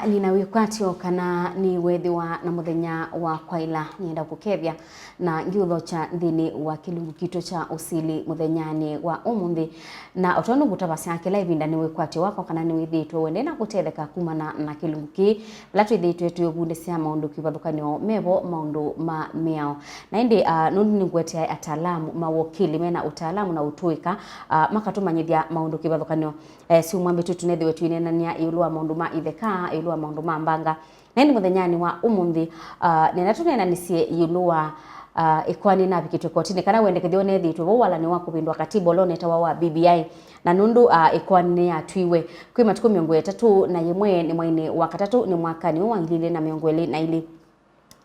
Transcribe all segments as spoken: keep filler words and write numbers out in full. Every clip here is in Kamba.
Nĩ na wĩkwatyo kana nĩweethĩwa na mũthenya wa kwaĩla. Nĩenda kũkethya na ngiũthokya nthĩnĩ wa kĩlungu kitũ kya ũsili mũthenyanĩ wa ũmũnthĩ. Na o tondũ ngũtavasya kĩla ĩvinda, nĩ wĩkwatyo wakwa kana nĩwĩthĩĩtwe ũendee na kũtetheka kumana na kĩlungu kĩĩ, vala twĩthĩĩtwe tũyũvundĩsya maũndũ kĩvathũkany'o mevo, maũndũ ma mĩao. Na ĩndĩ, ah, nũndũ nĩngũeteae ataalamu ma wokili mena ũtaalamu na ũtũĩka, ah, makatũmanyĩthya maũndũ kĩvathũkany'o. Eh, syumwa mbĩtũ tũnethĩwe twĩneenany'a ĩũlũ wa maũndũ ma itheka, ĩũlũ wa maũndũ ma mbanga. Na ĩndĩ mũthenyanĩ wa ũmũnthĩ, ah, nĩenda tũneenanĩsye ĩũlũ wa, ah, ĩkoani navikĩtwe kotinĩ, kana wendekethyo ũneethĩĩtwe vau walanĩ wa kũvĩndũa katiba ũla ũnetawa wa B B I. Na nũndũ, ah, ĩkoani nĩyatwiwe kwĩ matukũ mĩongo ĩtatũ na yĩmwe nĩ mwainĩ wa katatũ nĩ mwakanĩ ũũ wa ngili ilĩ na mĩongo ĩlĩ na ilĩ.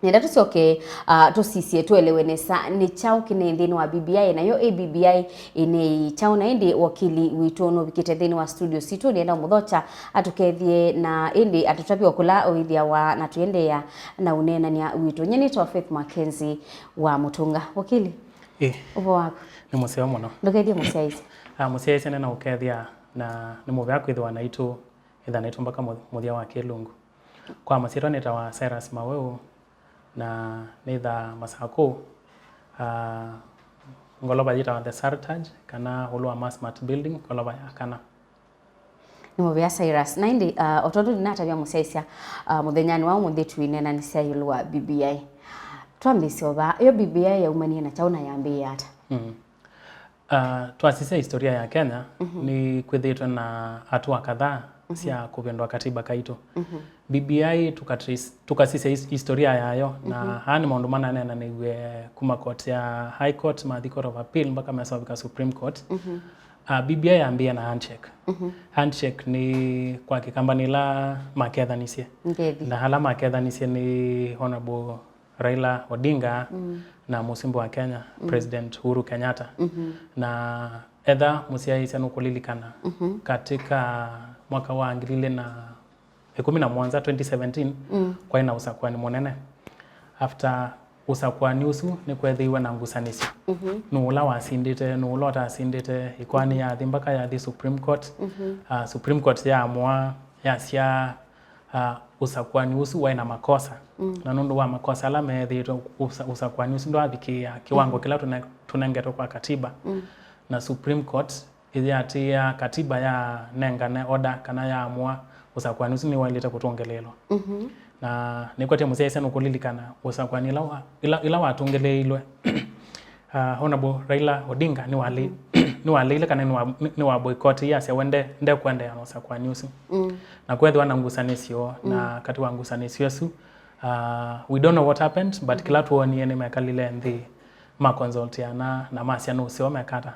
Nĩenda tũsyoke, ah, tũsisye tũelewe nesa nĩ kyaũ kĩnee nthĩnĩ wa B B I, nayo ĩ B B I ĩneei kyaũ. Na ĩndĩ wakili witũ nũvikĩte nthĩnĩ wa studio sitũ, nĩenda ũmũthokya atũkethye na ĩndĩ atũtavye o kũla ũĩthĩawa na tũendeea na ũneenany'a witũ. Nyie nĩtawa Faith Mackenzie wa Mũtũnga. Wakili, Ĩ, ũvoo waku? Nĩ mũseo mũno. Ndũkethye mũsyaĩĩsya. Ah, mũsyaĩĩsya nĩnaũkethya na nĩ mũvea kwĩthĩwa naitũ, ĩtha naitũ mpaka mũ-, mũthya wa kĩlungu. Kwa masyĩtwa nĩtawa Cyrus Maweu, na nĩthaa Masakũ, ah, ngolova yĩtawa The Sartaj, kana ũlũ wa Masmat Building, ngolova ya kana. Nĩ mũvea Cyrus. Na ĩndĩ, ah, o tondũ nĩnatavya mũsyaĩĩsya, ah, mũthenyanĩ wa ũmũnthĩ twĩneenanĩsya ĩũlũ wa B B I. Twambĩĩsye o vaa, yo B B I yaumanie na kyaũ na yambĩĩe ata? Mm. Ah, twasisya historia ya Kenya, nĩ kwĩthĩĩtwe na hatua kadhaa sya kũvĩndũa katiba kaitũ. B B I tukatrace-, tukasisya his-, historia yayo, na aa nĩ maũndũ mananeenaniw'e kuma court ya High Court, mathi Court of Appeal, mpaka mesovika Supreme Court. Ah, B B I yambĩĩe na handshake. Handshake nĩ kwa Kĩkamba nĩ ĩla makethanisye. Ngethi. Na ala makethanisye nĩ Honorable Raila Odinga na mũsumbĩ wa Kenya, President Uhuru Kenyatta. Na etha mũsyaĩĩsya nũkũlilikana, katika mwaka wa ngili ilĩ na ĩkũmi na mũonza, twenty seventeen, kwaĩ na ũsakũani mũnene. After ũsakũani ũsu nĩkweethĩiwe na ngusanĩsyo. Nũũ ũla wasindĩte, nũũ ũla ũtasindĩte, ĩkoani yathi mpaka yathi Supreme Court. Ah, Supreme Court yaamũa, yasya, ah, ũsakũani ũsu waĩ na makosa. Na nũndũ wa makosa ala meethĩĩtwe, ũsa-, ũsakũani ũsu ndwavikĩĩa kĩwango kĩla tũne-, tũnengetwe kwa katiba. Na Supreme Court ĩyĩatĩĩa katiba yanengane order kana yaamũa ũsakũani ũsu nĩwaĩlĩte kũtũngĩlĩĩlwa. Na nĩkwatya mũsyaĩĩsya nũkũlilikana ũsakũani ĩla wa-, ĩla, ĩla watũngĩlĩĩilwe. Ah, Honorable Raila Odinga nĩwalĩ-, nĩwaleile kana nĩwa-, nĩ-, nĩwa boycott, asya we nde-, ndekũendeea na ũsakũani ũsu. Na kwethĩwa na ngusanĩsyo, na katĩ wa ngusanĩsyo ĩsu, ah, we don't know what happened, but kĩla twoonie nĩmekalile nthĩ, ma consultiana na masya nũseo mekata,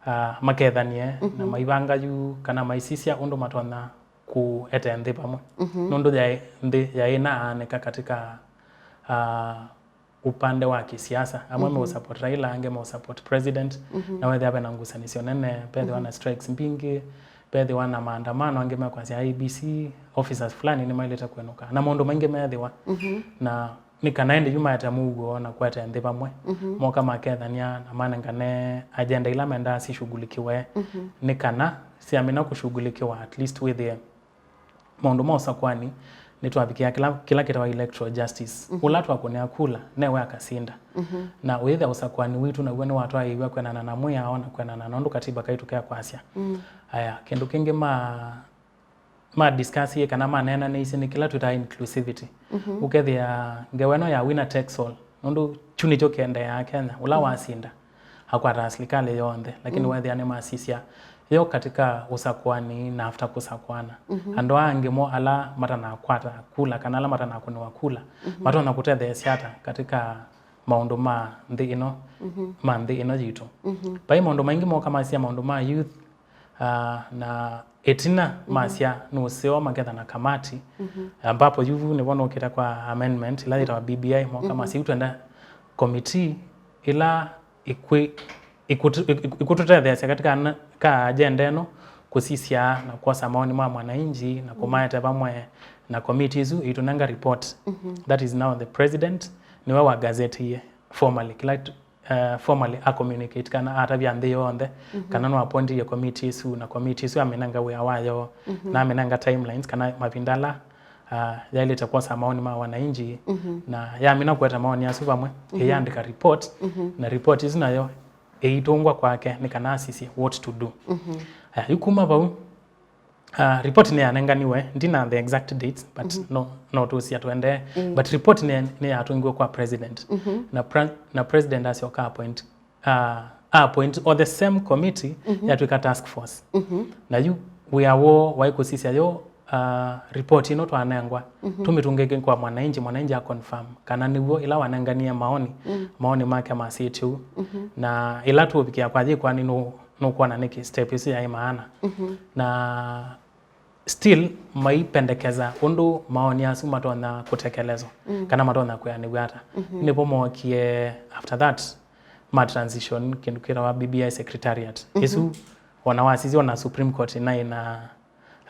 ah, makethanie, na maivanga yu kana maisisya ũndũ matonya kũete nthĩ vamwe. Nũndũ yaĩ, nthĩ yaĩ na aanĩka katika, ah, upande wa kisiasa. Amwe meũsupport Raila, angĩ meũsupport president, na wethĩa vena ngusanĩsyo nene, vethĩwa na strikes mbingĩ, vethĩwa na maandamano, angĩ mekwasya I E B C, officers fulani nĩmaĩlĩte kũinũka. Na maũndũ maingĩ meethĩwa. Na nĩ kana ĩndĩ yu maete mũuo na kũete nthĩ vamwe. Moka makethania na manengane agenda ila mendaa sishughulikiwe. Nĩ kana syamina kũshughulikiwa, at least wĩthĩe maũndũ ma ũsakũani, nĩtwavikĩa kĩla, kĩla kĩtawa electoral justice. Ũla twakũnĩa kula, newe akasinda. Na ũyĩthĩa ũsakũani witũ naw'o nĩwatwaĩĩw'a kwĩanana na mwĩao na kwĩanana na ũndũ katiba kaitũ kekwasya. Aya, kĩndũ kĩngĩ ma, ma discussie kana maneenanĩisye nĩ kĩla twĩtaa inclusivity. Ũkethĩa ngewa ĩno ya winner takes all, nũndũ kyu nĩkyo kĩendeeaa Kenya, ũla wasinda akwataa silikalĩ yonthe, lakini weethĩa nĩmasisya yo katika ũsakũani na after kũsakũana. Andũ aa angĩ mo ala matanakwata kula kana ala matanakũnĩwa kula, matonya kũtetheesya ata katika maũndũ ma nthĩ ĩno, ma nthĩ ĩno yitũ? Vai maũndũ maingĩ moka masisya maũndũ ma youth, ah, na ĩtina masya nũseo maketha na kamati, ambapo yu nĩvo nũkĩte kwa amendment ila yĩtawa B B I, moka masya yu twenda committee ila ĩkwĩ-, ĩkũtũ-, ĩkũ-, ĩkũtũtetheesya katika na-, ka agenda ĩno, kũsisya na kwosa maoni ma mwananchi na kũmaete vamwe na committee isu ĩitũnenga report. That is now the president nĩwe wa gazetteie formally kĩla tu-, eh, formally a communicate kana atavya nthĩ yonthe kana no appointie committee ĩsu, na committee ĩsu amĩnenga wĩa wayo, na amĩnenga timelines kana mavinda ala, uh, yaĩlĩte kwosa maoni ma wananchi, na yamina kũete maoni asu vamwe, ĩyĩandĩka report, na report ĩsu nayo ĩitũngwa kwake nĩ kana asisye what to do. Aya, yu kuma vau, uh, report nĩyanenganiwe, ndina the exact dates, but no, no tũsya tũendee. But report nĩ, nĩyatũngiwe kwa president. Na, pra, na president asyoka appoint, uh, appoint o the same committee yatw'ĩka task force. Na yu wĩa woo waĩ kũsisya yo, uh, report ĩno twanengwa, tũmĩtũngĩke kwa mwananchi, mwananchi a confirm kana nĩw'o ĩla wanenganie maoni, maoni make masĩtye ũu. Na ĩla tũũvikĩa kwa yĩkwani nũ, nũkwona nĩkĩ step ĩsu yaĩ maana. Na still maipendekeza ũndũ maoni asu matonya kũtekelezwa, kana matonya kwĩanĩw'a ata. Nĩvo mookie after that, ma transition kĩndũ kĩtawa B B I secretariat. Ĩsu ona wasisya ona Supreme Court naĩ na,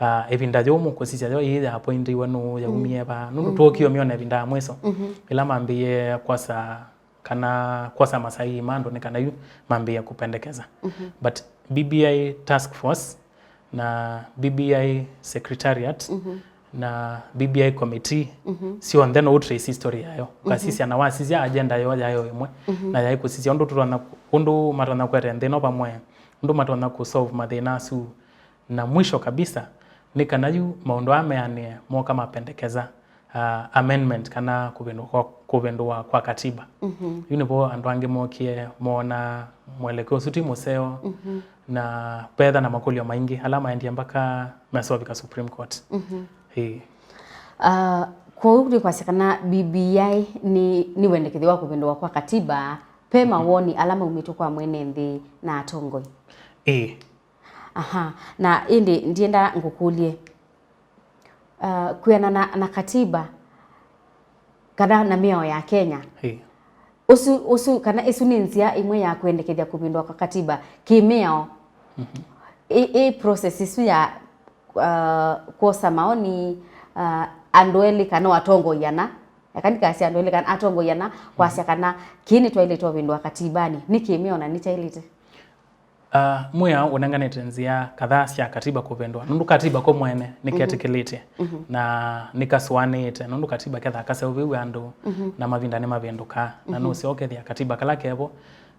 uh, ĩvinda yũmũ kũsisya yo ĩĩ ya appointiwe nũũ, yaumie va, nũndũ twokie ũmyona ĩvinda ya mwiso ĩla mambĩĩe kwosa kana kwosa masaii ma andũ nĩ kana yu mambĩĩe kũpendekeza. But B B I task force na B B I secretariat na B B I committee, syonthe no ũtrace history yayo. Ũkasisya na wasisya agenda yo yayo ĩmwe, na yaĩ kũsisya ũndũ tũtonya, ũndũ matonya kũete nthĩ ĩno vamwe, ũndũ matonya kũsolve mathĩna asu. Na mwisho kabisa, nĩ kana yu maũndũ aa meanĩe moka mapendekeza, uh, amendment kana kũvĩndũa kwa, kũvĩndũa kwa katiba. Yu nĩvo andũ angĩ mokie moona mwelekeo ũsu ti mũseo, na vetha na makũlyo maingĩ ala maendie mpaka mesovika Supreme Court. Ĩĩ. Uh, kwoou nĩ kwasya kana B B I nĩ, nĩ wendekethyo wa kũvĩndũa kwa katiba, pe mawoni ala maumĩtwe kwa mwene nthĩ na atongoi? Ĩĩ. Aha, na ĩndĩ ndienda ngũkũlye, uh, kwĩanana na, na katiba kana na mĩao ya Kenya, Ĩĩ. ũsu, ũsu, kana ĩsu nĩ nzĩa ĩmwe ya kwendekethya kũvĩndũa kwa katiba kĩmĩao? Ĩ, ĩ process ĩsu ya, uh, kwosa maoni, uh, andũ elĩ kana atongoi ana, eka ndikasya andũ elĩ kana atongoi ana, kwasya kana kĩĩ nĩtwaĩlĩte ũvĩndũa katibanĩ, nĩ kĩmĩao na nĩkyaĩlĩte? Uh, mwĩao ũnenganĩte nzĩa kadhaa sya katiba kũvĩndũa, nũndũ katiba ko mwene nĩketĩkĩlĩtye na nĩkasũanĩĩte, nũndũ katiba kethaa kaseũvĩw'e andũ na mavinda nĩmavĩndũkaa, na nũseo ũkethĩa katiba kala kevo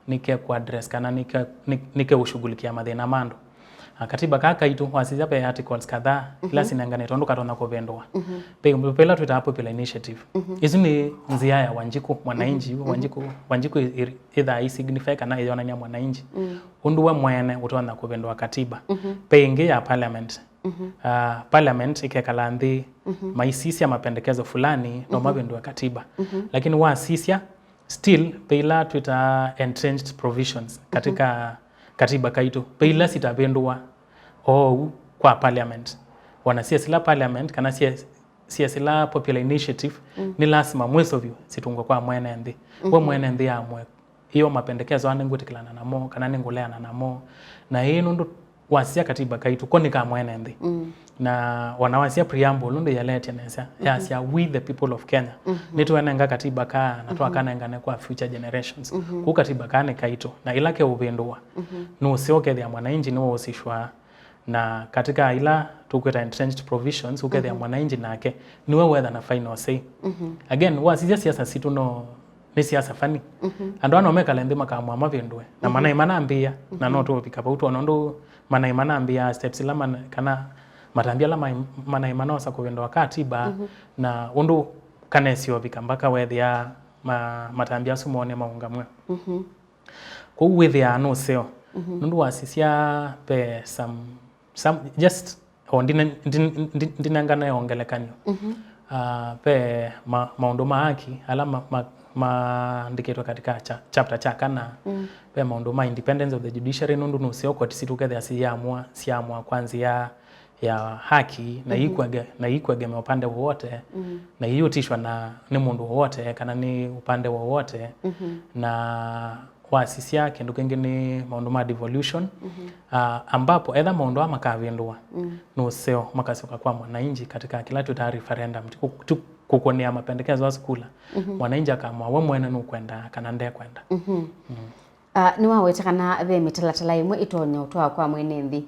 nĩkekũaddress kana nĩke, nĩ, nĩkeũshughulikia mathĩna ma andũ. Na katiba kaa kaitũ wasisya ve articles kadhaa ila sinenganĩtwe ũndũ katonya kũvĩndũa. Ve, ve ila twĩtaa popular initiative. Ĩsu nĩ nzĩa ya Wanjikũ, mwananchi, Wanjikũ, Wanjikũ ĩ, ĩ, ĩthaa ĩ signify kana ĩyonany'a mwananchi ũndũ we mwene ũtonya kũvĩndũa katiba. Ve ĩngĩ ya parliament. Ah, parliament ĩkekala nthĩ, maisisya mapendekezo fulani, no mavĩndũe katiba. Lakini wasisya, still, ve ila twĩtaa entrenched provisions katika katiba kaitũ, ve ila sitavĩndũa oou kwa parliament. Ona siesila parliament, kana sie, siesila popular initiative, nĩ lasima mwiso vyũ situngwe kwa mwene nthĩ. We mwene nthĩ amwe, ĩyo mapendekezo aa nĩngwĩtĩkĩlana namo, kana nĩngũleana namo. Na ĩĩ nũndũ wasisya katiba kaitũ, ko nĩ ka mwene nthĩ. Na ona wasisya preamble, nũndũ yeleetye nesa, yasya, "We the people of Kenya, nĩtwenenga katiba kaa na twakanengane kwa future generations." Kũu katiba kaa nĩ kaitũ, na ĩla keũvĩndũa, nũseo ũkethĩa mwananchi nĩwahusishwa. Na katika ila tũkwĩta entrenched provisions, ũkethĩa mwananchi nake nĩwe wetha na final say. Again, wasisya siasa sitũ no nĩ siasa fani. Andũ aa no mekale nthĩ makamũa mavĩndũe, na manaĩ manambĩĩa, na no tũũvika vau twona ũndũ manaĩ manambĩĩa steps ila mana-, kana matambya ala maĩ-, manaĩ manosa kũvĩndũa katiba, na ũndũ kanesi ovika mpaka wethĩa ma-, matambya asu mone maũngamw'e. Kwoou wĩthĩaa nũseo. Nũndũ wasisya ve some, some, just, o, ndine-, ndin-, ndin-, ndinengane o ngelekany'o. Ah, ve ma-, maũndũ ma haki ala ma-, ma-, maandĩkĩtwe katika cha-, chapter kya kana. Ve maũndũ ma independence of the judiciary, nũndũ nũseo koti sitũ ũkethĩa siyamũa, siyamũa kwa nzĩa ya haki, na ikwege-, na ikwegemea upande wowote, na iyũtishwa na nĩ mũndũ wowote, kana nĩ upande wowote. Na wasisya kĩndũ kĩngĩ nĩ maũndũ ma devolution, ah, ambapo etha maũndũ aa makavĩndũa, nũseo makasyoka kwa mwananchi katika kĩla twĩtaa referendum, ti kũ-, ti kũkũnĩa mapendekezo asu kula. Mwananchi akamũa we mwene nũkwenda kana ndekwenda. Mm. Ah, nĩwaweta kana ve mĩtalatala ĩmwe ĩtonya ũtwawa kwa mwene nthĩ,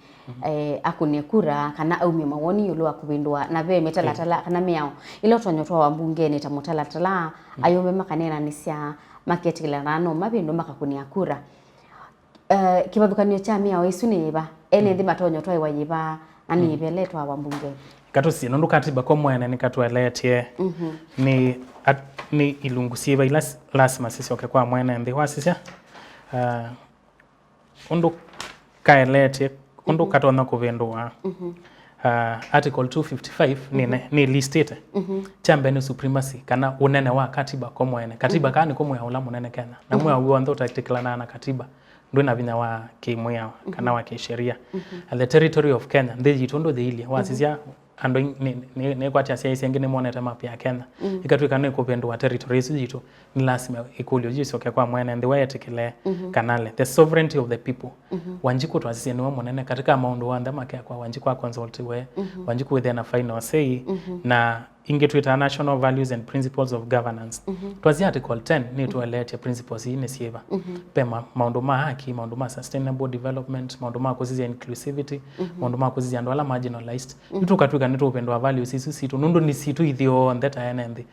eh, akũne kura kana aumye mawoni ĩũlũ wa kũvĩndũa, na ve mĩtalatala kana mĩao ĩla ũtonya ũtwawa mbungenĩ ta mũtalatala, ayũmbe makaneenanĩsya, maketĩkĩlana no mavĩndũe makakũnĩa kura. Eh, kĩvathũkany'o kya mĩao ĩsu nĩ yĩva? Ene nthĩ matonya ũtwaĩwa yĩva, na nĩ yĩva ĩla ĩtwawa mbungenĩ? Katũsie, nũndũ katiba ko mwene nĩkatũeleetye nĩ at-, nĩ ilungu syĩva ila s-, lasima sisyoke kwa mwene nthĩ. Wasisya, ah, ũndũ kaeleetye, ũndũ katonya kũvĩndũa, ah, Article two fifty-five nĩ ne-, nĩ listĩte. Kya mbee nĩ supremacy, kana ũnene wa katiba ko mwene. Katiba kaa nĩko mwĩao ũla mũnene Kenya. Na mwĩao w'onthe ũtetĩkĩlanaa na katiba ndwĩ na vinya wa kĩmwĩao kana wa kĩsheria. And the territory of Kenya, nthĩ yitũ ndũyĩilye. Wasisya andũ aingĩ nĩ, nĩ, nĩkwatya asyai aingĩ nĩmonete map ya Kenya. Ĩkatw'ĩka nĩ kũvĩndũa territory ĩsu yitũ, nĩ lasima ĩkũlyo yu ĩsyoke kwa mwene nthĩ we etĩkĩle kana le. The sovereignty of the people. Wanjikũ twasisye nĩwe mũnene katika maũndũ onthe makekwa, Wanjikũ a consultiwe, Wanjikũ wĩthĩe na final say, na ingĩ twĩtaa national values and principles of governance. Twasisya Article ten nĩtũeleetye principles ii nĩ syĩva. Ve ma-, maũndũ ma haki, maũndũ ma sustainable development, maũndũ ma kũsisya inclusivity, maũndũ ma kũsisya andũ ala marginalized. Nĩtũkatw'ĩka nĩtũvĩndũa values isu sitũ, nũndũ nĩ sitũ ithyonthe ta ene nthĩ.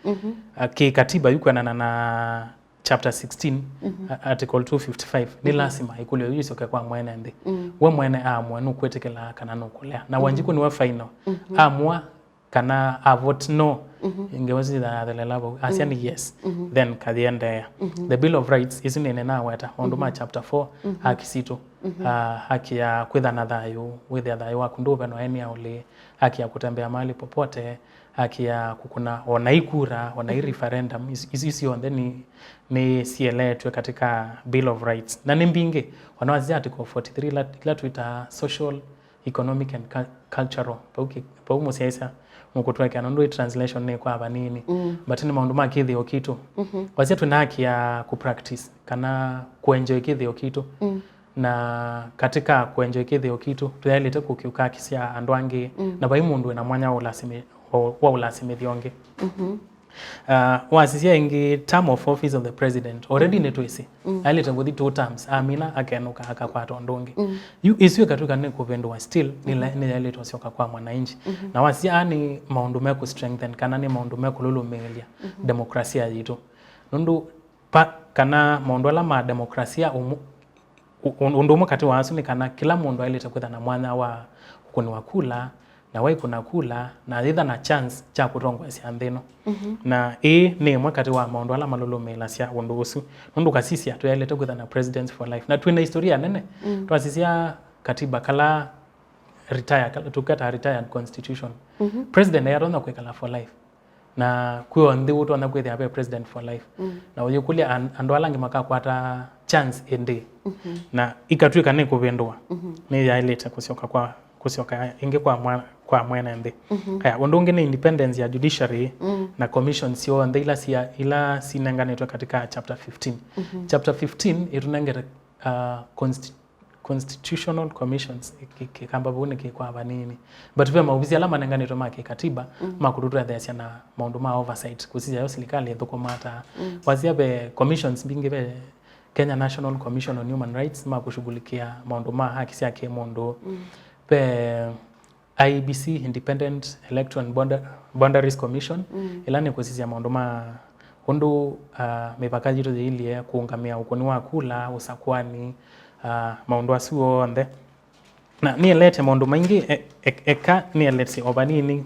Ah, kĩ katiba yu kwendana na chapter sixteen, a-, article two fifty-five, nĩ lasima ĩkũlyo yu ĩsyoke kwa mwene nthĩ. We mwene aamũe nũkwĩtĩkĩla kana nũkũlea. Na Wanjikũ nĩwe final. Amũa kana a vote no, ngewa sithayathelela vau. Asya nĩ yes, then kayiendeea. The Bill of Rights, isu nĩnenaweta, maũndũ ma chapter four, haki sitũ, ah, haki ya kwĩtha na thayũ, wĩthĩa thayũ waku ndũũvenwa ene aũlĩ, haki ya kũtembea mahali popote, haki ya kũkũna ona ikura, ona i referendum, is-, isu syonthe nĩ, nĩ sieleetwe katika Bill of Rights. Na nĩ mbingĩ, ona wasisya article forty-three ila, ila twĩtaa social, economic and cul-, cultural. Vau ki-, vau mũsyaĩsya mũkũtwekea, nũndũ ĩ translation nĩ kwa vanini. But nĩ maũndũ ma kĩthĩo kitũ. Wasya twĩ na haki ya kũ practice kana kũ enjoy kĩthĩo kitũ. Na katika kũ enjoy kĩthĩo kitũ, tũyaĩlĩte kũkiuka haki sya andũ angĩ, na vai mũndũ wĩna mwanya wa ũlasimi-, wa, wa ũlasimĩthya ũngĩ. Ah, wasisya ĩngĩ, term of office of the president. Already nĩtwĩsĩ. Aĩlĩte kũthi two terms. Amina akenũka akakwata ũndũ ũngĩ. Yu ĩsu ĩkatw'ĩka nĩ kũvĩndũa still, nĩla-, nĩyaĩlĩte ũsyoka kwa mwananchi. Na wasisya aa nĩ maũndũ me kũ strengthen, kana nĩ maũndũ me kũlũlũmĩĩlya demokrasia yitũ. Nũndũ pa-, kana maũndũ ala ma demokrasia ũmũ-, ũ-, ũ-, ũndũ ũmwe katĩ wa asu nĩ kana kĩla mũndũ aĩlĩte kwĩtha na mwanya wa kũkũnĩwa kula, na waikũna kula, na yĩtha na chance kya kũtongoesya nthĩ ĩno. Na ĩĩ nĩ ĩmwe katĩ wa maũndũ ala malũlũmĩĩlasya ũndũ ũsu. Nũndũ ũkasisya, tũyaĩlĩte kwĩtha na presidents for life. Na twĩ na historia nene. Twasisya katiba kala retire, kala tũketaa retired constitution. President ayatonya kwĩkala for life. Na kwĩ o nthĩ ũtonya kwĩthĩa ve president for life. Na ũyĩkũlya an-, andũ ala angĩ makakwata chance ĩndĩ. Na ikatw'ĩka nĩ kũvĩndũa, nĩyaĩlĩte kũsyoka kwa, kũsyoka ĩngĩ kwa mwa-, kwa mwene nthĩ. Aya, ũndũ ũngĩ nĩ independence ya judiciary na commission syonthe ila sia-, ila sinenganĩtwe katika chapter fifteen. Chapter fifteen ĩtũnengete, uh, consti-, constitutional commissions, kĩ-, kĩkamba vau nĩ kĩ kwa vanini. But ve maovisi ala manenganĩtwe ma kĩkatiba ma kũtũtetheesya na maũndũ ma oversight, kũsisya yo silikalĩ ĩthũkũma ata. Wasisya ve commissions mbingĩ, ve Kenya National Commission on Human Rights ma kũshughulikia maũndũ ma haki sya kĩmũndũ. Ve I E B C, Independent Election Bounda-, Boundaries Commission, ĩla nĩ kũsisya maũndũ ma ũndũ, ah, mĩvaka yitũ yĩilyĩ kũũngamĩa ũkũni wa kula, ũsakwani, ah, maũndũ asu onthe. Na nĩelete maũndũ maingĩ, e-, e-, eka nĩelete o vanini,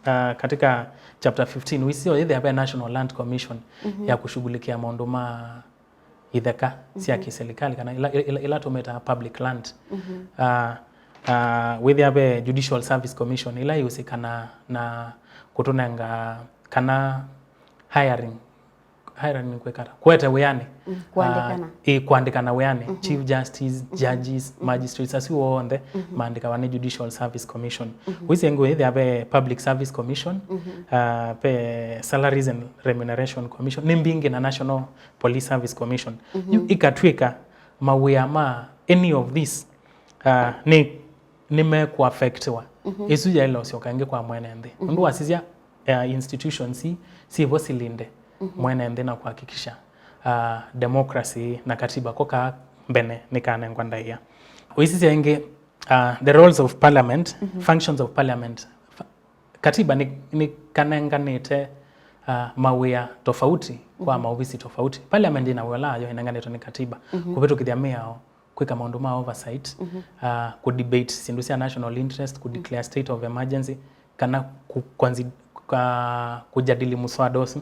ah, katika chapter fifteen, wĩsĩ o yĩthĩa ve National Land Commission ya kũshughulikia maũndũ ma itheka sya kĩsilikalĩ, kana ila, ila, ila tũmĩtaa public land. Ah, ah, wĩthĩa ve Judicial Service Commission, ila yĩũsĩkana na kũtũnenga kana hiring, hiring nĩ kwĩka ata? Kũete wĩanĩ. Kũandĩkana. Ah, ĩ, kũandĩkana wĩanĩ. Chief Justice, judges, magistrates, asu onthe maandĩkawa nĩ Judicial Service Commission. Wĩsĩ ĩngĩ wĩthĩa ve Public Service Commission, ah, ve Salaries and Remuneration Commission, nĩ mbingĩ na National Police Service Commission. Yu ikatw'ĩka mawĩa ma any of this, ah, nĩ, nĩmekũaffectiwa. Ĩsu yaĩle ũsyoka ĩngĩ kwa mwene nthĩ. Ũndũ wasisya, ah, institutions ii syĩvo silinde mwene nthĩ na kuhakikisha, uh, democracy na katiba ko ka mbene nĩkanengwa ndaĩa. Ũisisya ĩngĩ, uh, the roles of parliament, functions of parliament. Fa- Katiba nĩ, nĩkanenganĩte uh, mawĩa tofauti kwa maovisi tofauti. Parliament ĩna wĩa layo ĩnenganĩtwe nĩ katiba kũvĩtũkĩthya mĩao, kwĩka maũndũ ma oversight, uh, kũdebate syĩndũ sya national interest, kũdeclare state of emergency, kana ku- consi- uh, kũjadili muswada ũsu.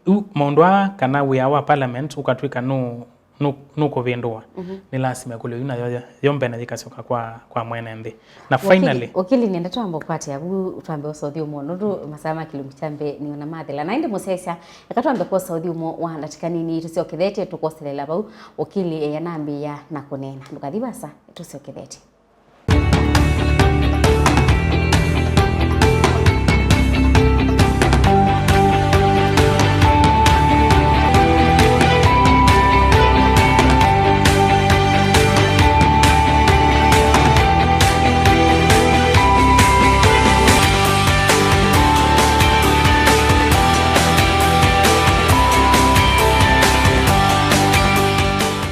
Yu maũndũ aa kana wĩa wa parliament ũkatw'ĩka nũ- nũ- nũkũvĩndũwa, nĩ lasima ĩkũlyo yu nayo yo- yo mbene yĩkasyoka kwa, kwa mwene nthĩ. Na finally, wakili, nĩenda twambe ũkwatĩa vu twambe ũsauthi ũmwe nũndũ masaa ma kĩlungu kya mbee nĩona mathela. Na ĩndĩ mũsyaĩsya, eka twambe kwa ũsauthi ũmwe wa ndatika nini, tũsyokethetye tũkwoselela vau wakili ĩyanambĩĩa na kũneena. Ndũkathi vasa, tũsyokethetye.